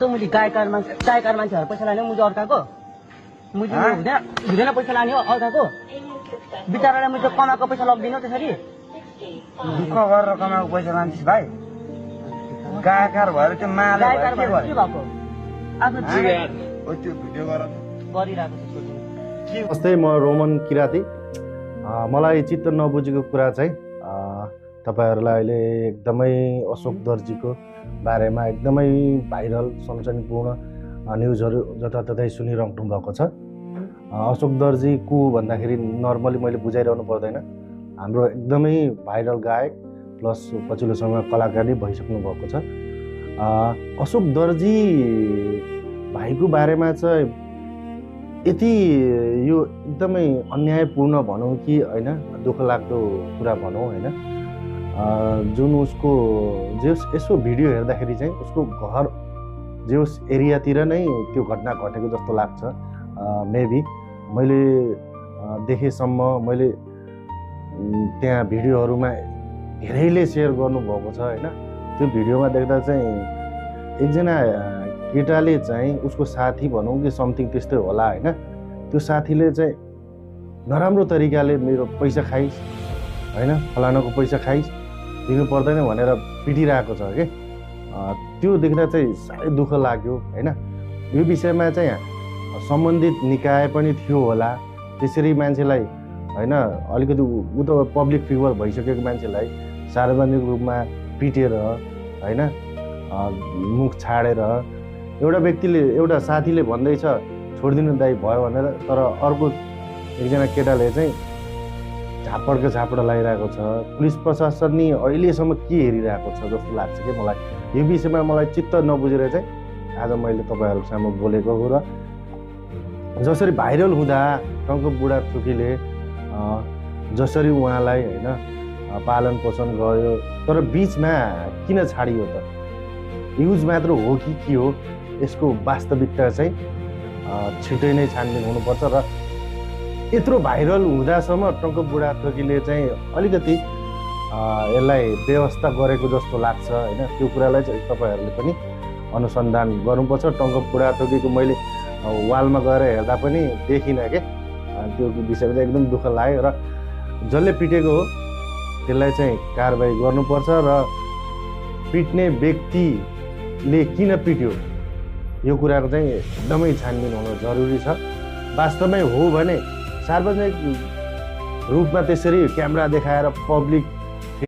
त मैले गायकार मान्छेहरू पैसा लाने मुझे अर्काको मुझे हुँदैन पैसा लाने हो अर्काको बिचारालाई मैले कमाएको पैसा लग्दिनँ त्यसरी दुःख गरेर कमाएको पैसा लान्छस् भाइ गायकार भएर त्यो माले गायकार के के भयो भएको आफ्नो त्यो भिडियो गर गरिरहेको छ नमस्ते म रोमन किराती मलाई चित्त नबुझेको कुरा चाहिँ तपाईहरुलाई अहिले एकदमै अशोक दर्जीको बारेमा एकदमै भाइरल सनसनीपूर्ण न्युजहरू जताततै सुनिराख्नु भएको छ। अशोक दर्जी को भन्दाखेरि नर्मली मैले बुझाइरहनु पर्दैन, हाम्रो एकदमै भाइरल गायक प्लस पछिल्लो समय कलाकारी भइसक्नु भएको छ। अशोक दर्जी भाइको बारेमा चाहिँ यति यो एकदमै अन्यायपूर्ण भनौँ कि होइन, दुःख लाग्दो कुरा भनौँ होइन, जुन उसको जे यसो भिडियो हेर्दाखेरि चाहिँ उसको घर जे उस एरियातिर नै त्यो घटना घटेको जस्तो लाग्छ। मेबी मैले देखेसम्म मैले त्यहाँ भिडियोहरूमा धेरैले सेयर गर्नुभएको छ होइन। त्यो भिडियोमा देख्दा चाहिँ एकजना केटाले चाहिँ उसको साथी भनौँ कि समथिङ त्यस्तै होला होइन, त्यो साथीले चाहिँ नराम्रो तरिकाले मेरो पैसा खाइस् होइन, फलानाको पैसा खाइस् दिनु पर्दैन भनेर पिटिरहेको छ कि त्यो देख्दा चाहिँ साह्रै दुःख लाग्यो होइन। यो विषयमा चाहिँ सम्बन्धित निकाय पनि थियो होला, त्यसरी मान्छेलाई होइन अलिकति ऊ त पब्लिक फिगर भइसकेको मान्छेलाई सार्वजनिक रूपमा पिटेर होइन मुख छाडेर एउटा व्यक्तिले एउटा साथीले भन्दैछ छोडिदिनु दाइ भयो भनेर, तर अर्को एकजना केटाले चाहिँ झापड लगाइरहेको छ। पुलिस प्रशासन नि अहिलेसम्म के हेरिरहेको छ जस्तो लाग्छ कि मलाई। यो विषयमा मलाई चित्त नबुझेर चाहिँ आज मैले तपाईँहरू सामु बोलेको हो। र जसरी भाइरल हुँदा टङ्क बुढा थुकीले जसरी उहाँलाई होइन पालन पोषण गर्यो, तर बिचमा किन छाडियो त? युज मात्र हो कि के हो? यसको वास्तविकता चाहिँ छिटै नै छानबिन हुनुपर्छ। र यत्रो भाइरल हुँदासम्म टङ्क बुढा थोकीले चाहिँ अलिकति यसलाई व्यवस्था गरेको जस्तो लाग्छ होइन। त्यो कुरालाई चाहिँ तपाईँहरूले पनि अनुसन्धान गर्नुपर्छ। टङ्क बुढा थोकीको मैले वालमा गएर हेर्दा पनि देखिनँ कि त्यो विषयमा चाहिँ एकदम दुःख लाग्यो। र जसले पिटेको हो त्यसलाई चाहिँ कारबाही गर्नुपर्छ र पिट्ने व्यक्तिले किन पिट्यो यो कुराको चाहिँ एकदमै छानबिन हुन जरुरी छ। वास्तवमै हो भने सार्वजनिक रूपमा त्यसरी क्यामेरा देखाएर पब्लिक